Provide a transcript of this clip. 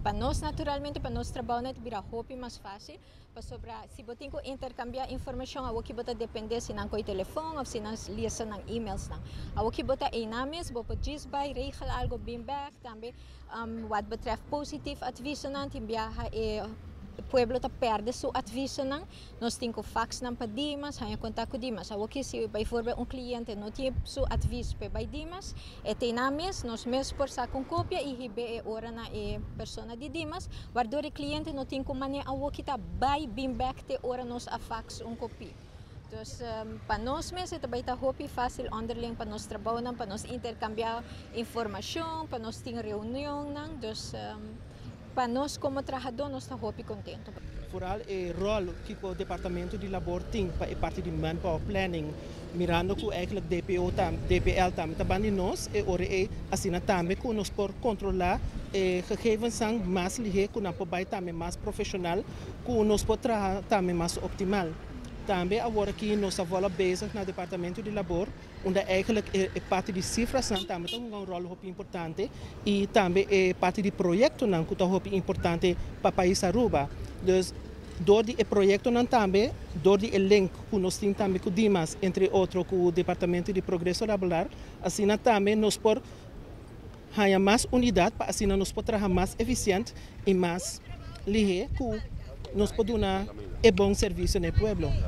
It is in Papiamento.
Pa nos, naturalmente, pa nos trabou ta bira hopi mas facil, pasobra si bo tin cu intercambia informacion, awor cu bo ta depende si nan coy telefon of si nan lesa nan e-mails nan. Awor cu bo ta eynan mes, bo por djis bay regel algo bin back tambe, wat betreft positief advies nan, tin biaha e pueblo ta perde su advies nan, nos tin cu fax nan pa Dimas, haya contact cu Dimas. Awor cu si bijvoorbeeld un cliente no tin su advies pa bay Dimas, e tin na mes, nos mes por saca un copia y hibe e ora na e persona di Dimas, waardoor e cliente no tin cu mane awor cu ta bay bin back te ora nos a fax un copia. Dus pa nos mes ta bay ta hopi facil onderling pa nos trabou nan, pa nos intercambia informacion, pa nos tin reunion nan. Dus pa nos como trahador, nos ta hopi contento. Vooral e rol cu e departamento di labor tin pa e parti di manpower planning, mirando cu eigenlijk DPO tam, DPL tambe ta banda nos e ora e asina tambe cu nos por controla e gegevens mas lihe, cu nan por bay tambe mas professional, cu nos por traha tambe mas optimal. Tambe awor aki nos ta bezig na departamento di labor, unda eigenlijk e parti di cifras tambe tin un rol hopi importante y tambe e parti di proyecto nan cu ta hopi importante pa pais Aruba. Dus door di proyecto nan tambe, door di link cu nos tin tambe cu Dimas, entre otro cu e departamento di progreso laboral, asina tambe nos por haya mas unidad pa asina nos por traha mas eficiente y mas lihe cu nos por duna e bon servicio na pueblo.